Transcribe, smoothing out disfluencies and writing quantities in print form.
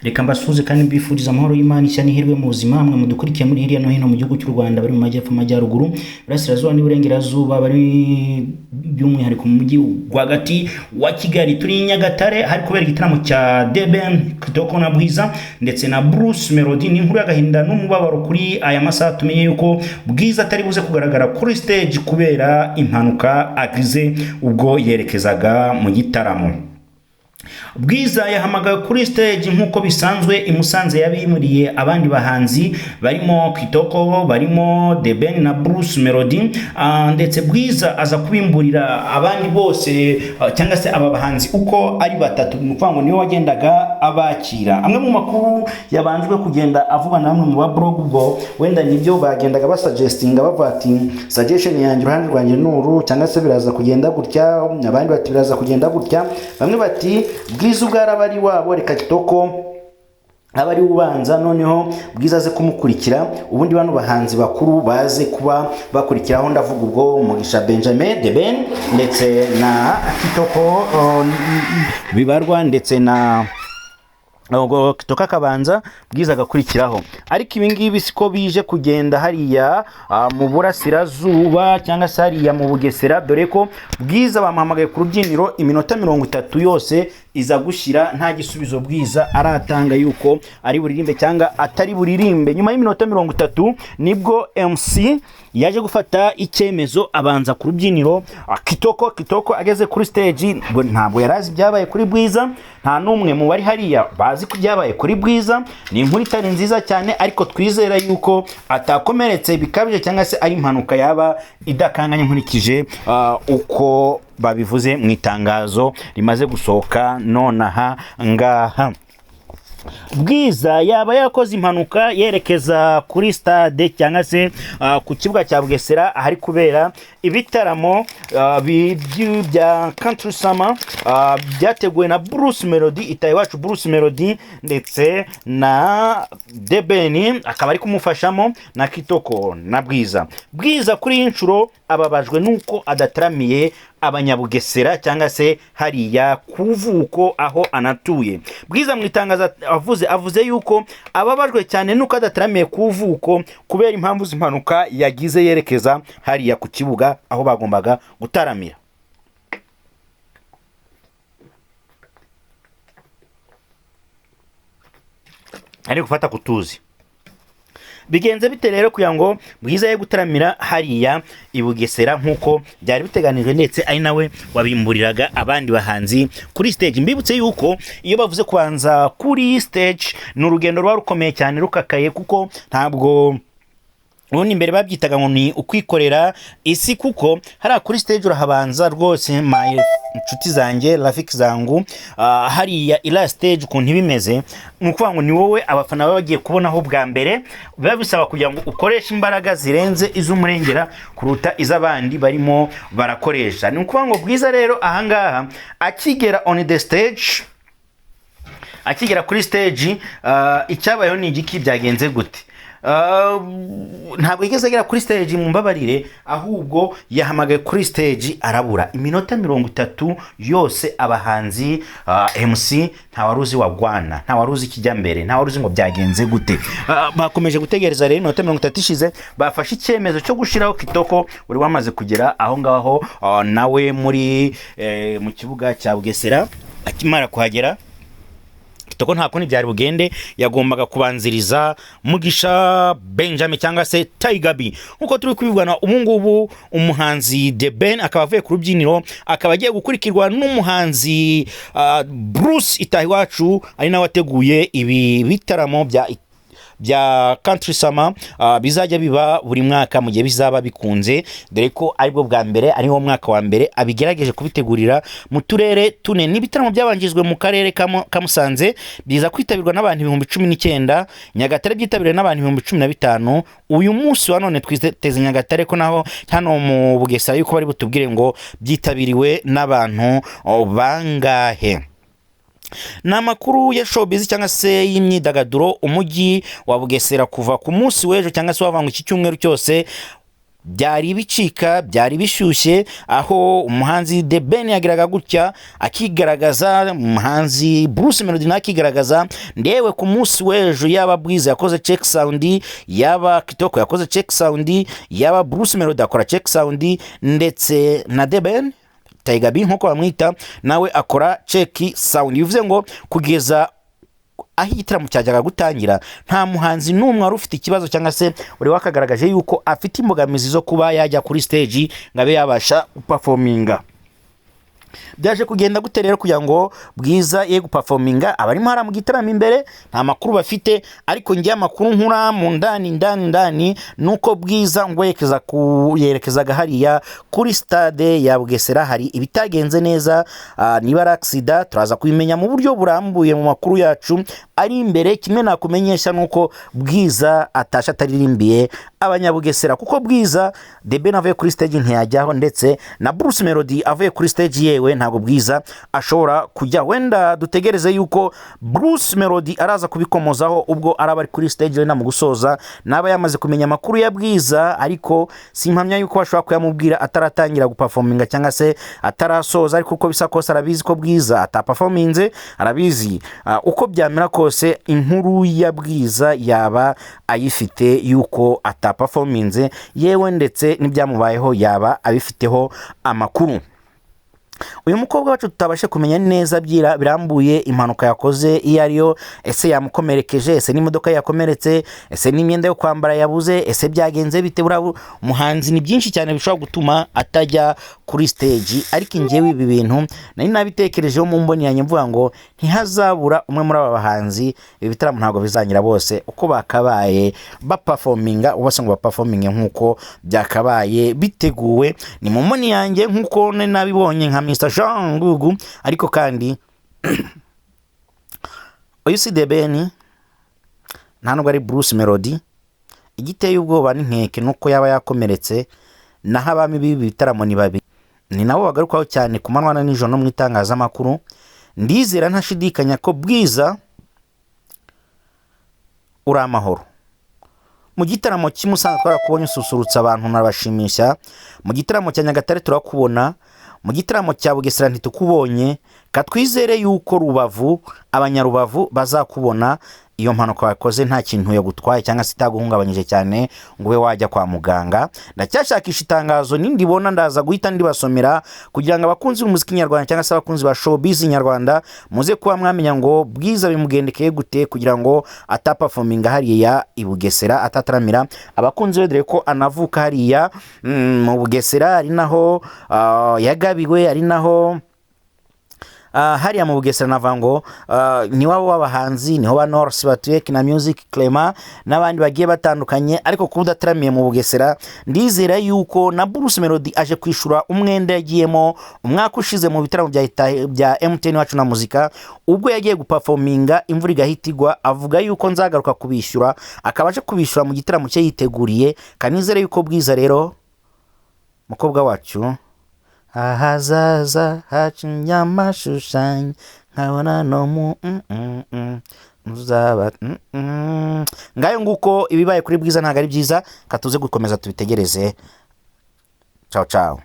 Reka mbasuhuze kandi mbifuriza amahoro y'Imana, ishya n'ihirwe mu buzima. Mwe mudukurikiye muri hirya no hino mu gihugu cy'u Rwanda, bari mu majyepfo, amajyaruguru, iburasirazuba n'iburengerazuba, bari by'umwihariko mu mujyi rwagati wa Kigali. Turi i Nyagatare hari kubera igitaramo cya The Ben, Kitoko na Bwiza ndetse na Bruce Melody. Ni inkuru y'agahinda n'umubabaro kuri aya masaha tumenye yuko Bwiza atari buze kugaragara kuri stage kubera impanuka agize ubwo yerekezaga mu gitaramo. Bwiza yahamagawe kuri stage nk'uko bisanzwe i Musanze, yabimuriye abandi bahanzi barimo Kitoko, barimo The Ben na Bruce Melody, ndetse Bwiza aza kubimburira abandi bose, cyangwa se aba bahanzi uko ari batatu. Ni ukuvuga ngo niwe wagendaga abakira. Amwe mu makuru yabanjwe kugenda avugwa na bamwe mu ba blog, ubwo wenda nibyo bagendaga basuggestinga, bavuga ati suggestion yanjye, uruhande rwanjye nuru, cyangwa se biraza kugenda gutya, abandi bati biraza kugenda gutya, bamwe bati Bwiza ubwo araba ari wabo, reka Kitoko aba ari ubanza, noneho Bwiza aze kumukurikira, ubundi bano bahanzi bakuru baze kuba bakurikiraho. Ndavuga ubwo Mugisha Benjamin The Ben ndetse na Kitoko, bibarwa ndetse na ubwo Kitoko akabanza, Bwiza agakurikiraho. Ariko ibi ngibi siko bije kugenda hariya mu burasirazuba cyangwa se hariya mu Bugesera, dore ko Bwiza bamuhamagaye ku rubyiniro, iminota 30 yose iza gushyira nta gisubizo Bwiza aratanga yuko ari buririmbe cyangwa atari buririmbe. Nyuma y'iminota 30 nibwo MC yaje gufata icyemezo, abanza ku rubyiniro Kitoko. Kitoko ageze kuri stage ngo ntabwo yari azi ibyabaye kuri Bwiza, nta n'umwe mu bari hariya bazi ko ibyabaye kuri Bwiza. Ni inkuru itari nziza cyane, ariko twizera yuko atakomeretse bikabije cyangwa se ari impanuka yaba idakanganye, nkurikije uko babivuze mu itangazo rimaze gusohoka nonaha ngaha. Bwiza yaba yakoze impanuka yerekeza kuri stade cyangwa se ku kibuga cya Bugesera ahari kubera ibitaramo bya Country Summer, byateguwe na Bruce Melody, itaye wacu Bruce Melody, ndetse na The Ben akaba ari kumufashamo, na Kitoko na Bwiza. Bwiza kuri iyi nshuro ababajwe nuko adataramiye abanyabugesera cyangwa se hariya kuvuko aho anatuye. Bwiza mu itangazo avuze yuko ababajwe cyane nuko adataramiye kuvuko kubera impamvu z'impanuka yagize yerekeza hariya ku kibuga aho bagombaga gutaramira. Ari gufata kutuzi bigenze bite rero kugira ngo Bwiza ye gutaramira hariya i Bugesera nk'uko byari biteganijwe, ndetse ari nawe wabimburiraga abandi bahanzi kuri stage. Mbibutse yuko iyo bavuze kubanza kuri stage ni urugendo ruba rukomeye cyane, rukakaye, kuko ntabwo ubundi imbere babyitaga ngo ni ukwikorera isi, kuko hariya kuri stage urahabanza rwose, my inshuti zanjye, rafiki zangu, hariya iriya stage ukuntu iba imeze, ni ukuvuga ngo ni wowe abafana baba bagiye kubonaho bwa mbere. Biba bisaba kugira ngo ukoreshe imbaraga zirenze iz'umurengera kuruta iz'abandi barimo barakoresha. Ni ukuvuga ngo Bwiza rero ahangaha akigera on the stage, akigera kuri stage, icyabayeho ni igiki? Byagenze gute? Ntabwo yigeze agera kuri stage, mumbabarire, ahubwo yahamagaye kuri stage arabura. Iminota 30 yose abahanzi, MC nta wari uzi wagwana, nta wari uzi ikijya mbere, nta wari uzi ngo byagenze gute. Bakomeje gutegereza rero, iminota 30 ishize bafashe icyemezo cyo gushyiraho Kitoko wari wamaze kugera aho ngaho, nawe muri mu kibuga cya Bugesera. Akimara kuhagera Kitoko nta kundi byari bugende, yagombaga kubanziriza Mugisha Benjamin cyangwa se Tiger B. Nkuko turi kubibona ubu ngubu, umuhanzi The Ben akaba avuye ku rubyiniro, akaba agiye gukurikirwa n'umuhanzi Bruce Itahiwacu, ari nawe wateguye ibi bitaramo bya Country Summer, bizajya biba buri mwaka mu gihe bizaba bikunze, dore ko aribwo bwa mbere, ariwo mwaka wa mbere abigerageje kubitegurira mu turere tune. N'ibitaramo byabanjijwe mu karere ka Musanze, biza kwitabirwa n'abantu 19,000. Nyagatare byitabiriwe n'abantu 15,000. Uyu munsi wa none twiteze Nyagatare ko naho hano mu Bugesera yuko bari butubwire ngo byitabiriwe n'abantu bangahe. Ni amakuru ya showbiz cyangwa se y'imyidagaduro. Umujyi wa Bugesera kuva ku munsi w'ejo cyangwa se wavanga iki cyumweru cyose Byari bicika, byari bishyushye, aho umuhanzi The Ben yagiraga gutya akigaragaza, umuhanzi Bruce Melody nawe akigaragaza. Ndewe ku munsi w'ejo, yaba Bwiza yakoze check sound, yaba Kitoko yakoze check sound, yaba Bruce Melody akora check sound, ndetse na The Ben, Tiger B nkuko bamwita, nawe akora check sound. Bivuze ngo kugeza aho igitaramo cyajyaga gutangira, nta muhanzi n'umwe wari ufite ikibazo cyangwa se wari wakagaragaje yuko afite imbogamizi zo kuba yajya kuri stage ngo abe yabasha guperforminga. Byaje kugenda gute rero kugira ngo Bwiza ye guperforminga? Abarimo hariya mu gitaramo imbere nta makuru bafite, ariko ngiye amakuru nkura mu ndani ndani ndani nuko Bwiza ngo yerekezaga hariya kuri stade ya Bugesera, hari ibitagenze neza. Niba ari accident, turaza kubimenya mu buryo burambuye mu makuru yacu ari imbere. Kimwe nakumenyesha nuko Bwiza atasha ataririmbiye Abanyabugesera, kuko Bwiza, The Ben avuye kuri stage ntiyajyaho, ndetse na Bruce Melody avuye kuri stage, yewe ntabwo Bwiza ashobora kujya. Wenda dutegereze yuko Bruce Melody araza kubikomozaho ubwo araba ari kuri stage, wenda mu gusoza naba yamaze kumenya amakuru ya Bwiza, ariko simpamya yuko bashobora kuyamubwira ataratangira guperforminga cyangwa se atarasoza. Ariko uko bisa kose arabizi ko Bwiza ataperforminze, arabizi. Uko byamera kose, inkuru ya Bwiza yaba ayifite yuko ataperforminze, yewe ndetse n'ibyamubayeho yaba abifiteho amakuru. Uyu mukobwa wacu tutabashe kumenya neza birambuye impanuka yakoze iyo ariyo. Ese yamukomerekeje? Ese n'imodoka yakomeretse? Ese n'imyenda yo kwambara yabuze? Ese byagenze bite? Buriya umuhanzi ni byinshi cyane bishobora gutuma atajya kuri stage. Ariko njyewe ibi bintu nari nabitekerejeho mu mboni yanjye, mvuga ngo ntihazabura umwe muri aba bahanzi, ibi bitaramo ntabwo bizangira bose uko bakabaye baperforminga, bose ngo baperforminge nk'uko byakabaye biteguwe. Ni mu mboni yanjye nk'uko nari nabibonye nka Mr Jean Ngugu. Ariko kandi uyu si The Ben, nta nubwo ari Bruce Melody. Igiteye ubwoba n'inkeke nuko yaba yakomeretse. Naho abami b'ibi bitaramo ni babiri, ni nabo bagarukaho cyane ku manywa na nijoro no mu itangazamakuru. Ndizera ntashidikanya ko Bwiza uri amahoro. Mu gitaramo cy'i Musanze twarakubonye ususurutsa abantu, nabashimisha. Mu gitaramo cya Nyagatare turakubona, mu gitaramo cya Bugesera ntitukubonye. Katwizere yuko Rubavu, Abanyarubavu bazakubona, iyo mpanuka wakoze nta kintu yagutwaye cyangwa se itaguhungabanyije cyane ngo ube wajya kwa muganga. Ndacyashakisha itangazo, nindibona ndaza guhita ndibasomera kugira ngo abakunzi b'umuziki nyarwanda cyangwa se abakunzi ba showbiz nyarwanda muze kuba mwamenya ngo Bwiza bimugendekeye gute kugira ngo ataperforminga hariya i Bugesera, atataramira abakunzi be, dore ko anavuka hariya mu Bugesera, ari naho yagabiwe, ari naho hariya mu Bugesera. Navuga ngo ni wabo w'abahanzi, niho ba North batuye, Kina Music, Clement n'abandi bagiye batandukanye. Ariko kuba udataramiye mu Bugesera, ndizera yuko na Bruce Melody aje kwishura umwenda yagiyemo umwaka ushize mu bitaramo bya MTN Wacu na Muzika, ubwo yagiye guperforminga imvura igahita igwa, avuga yuko nzagaruka kubishyura, akaba aje kubishyura mu gitaramo cye yiteguriye. Kanizere yuko Bwiza rero, mukobwa wacu, ahazaza hacu nyamashushanya nkabona no mu uzaba. Ngayo nguko, ibibaye kuri Bwiza ntabwo ari byiza. Katuze gukomeza tubitegereze. Ciao ciao.